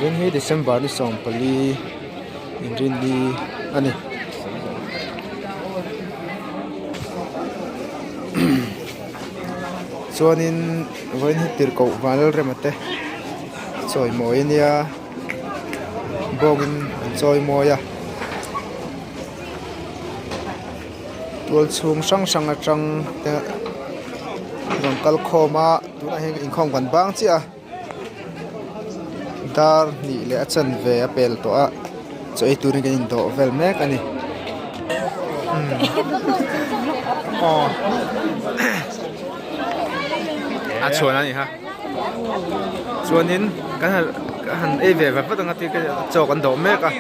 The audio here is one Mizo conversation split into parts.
Vawiin hi December ni 14 inrinni a ni. Chuanin vawiin hi tirhkoh Vanlalrema te chawimawi a nia bawngin an chawimawi a tual chhung hrang hrang atang te rawn kal khawm a tunah hian inkhawm kan bang chiah a dar hnih leh a chanve a pel tawh a chaw ei turin kan indawh vel mek a ni a chhuan a ni kha chuanin kan han kan han ei ve vat vat ang a ti chaw kan dawh mek a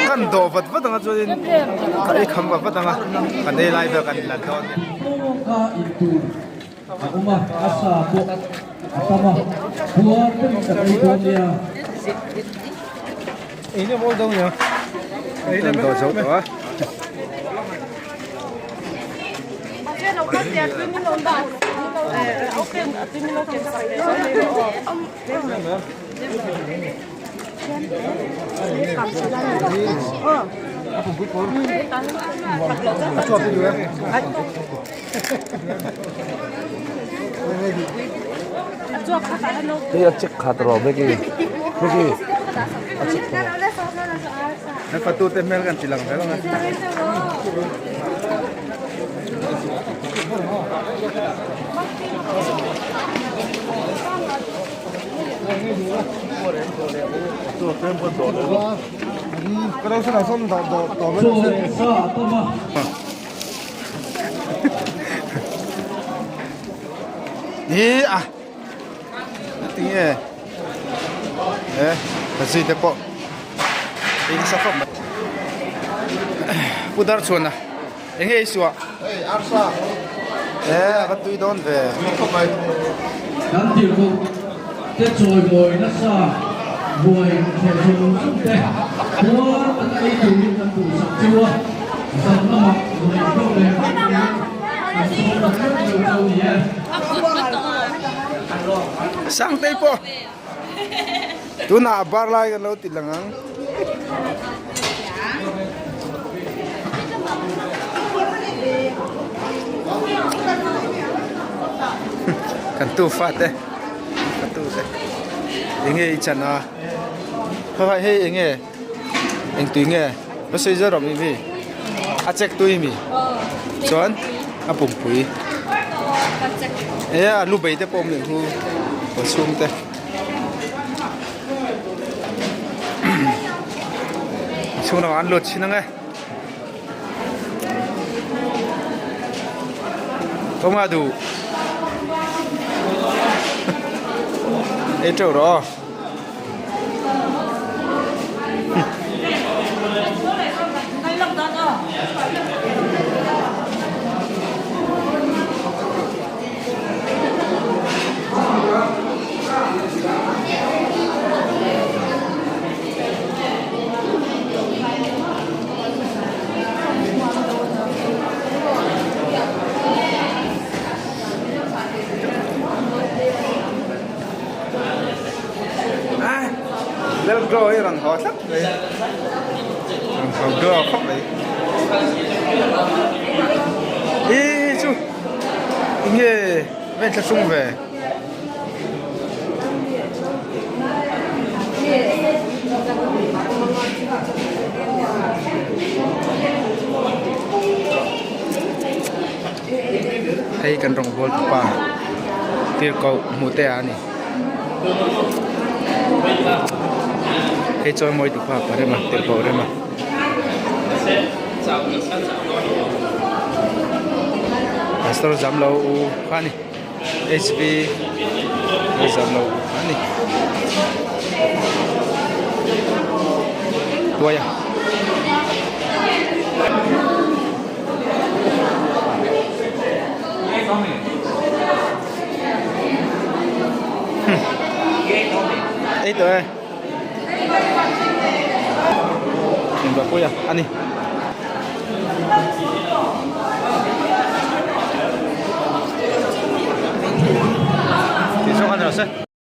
kan dawh vat vat ang a chuanin ka ei kham vat vat ang a kan ei lai vel kan inlan dawn a ni. A awm a, a sa pawh a tam a, puar pawhin kan ei dawn nia. Kan dawh zo tawh a. Hei a check khat rawh Becky Becky a check tawh. Kan fatu te hmel kan ti lang zel ang a. Chaw leh sa a tam a. Ni a tinge e ka zui te pawh ei nasa khawp mai pu Darchhuana eng nge i suah hei arsa e a va tui dawn ve khawp mai kan tirhkoh te chawimawi nasa buai theh zawng zawng te puar taka ei turin kan duhsak cheu a zan lamah rawn inkhawm leh vek turin kan sawm ta tleuh tleuh chau ni e. Sangtei pawh tunah a bar lai kan lo ti lang ang. Kan tu fate ka tu te enge i chan a khawhai hei enge eng tui nge va sawi zet rawh mi a chek tui mi chuan a pumpui e a lu bei te pawh awm leh hu a chhung te. Chhung lamah an lut thin ang e. Kawngah duh. Ei teuh rawh aw. Lelgrow hi rawn haw tlat mai rawn haw grow khawp mai ih chu enge ven thlahrung ve. Hei kan rawngbâwl tupa tirhkoh hmuh te a ni hei chawi mawi tupa pa rema tirhkoh rema. Pastor zam lo u kha a ni. Hv zam lo a ni tuai a. Ei tawh e. Inbapui a ani. Tih zawk a ni lo se.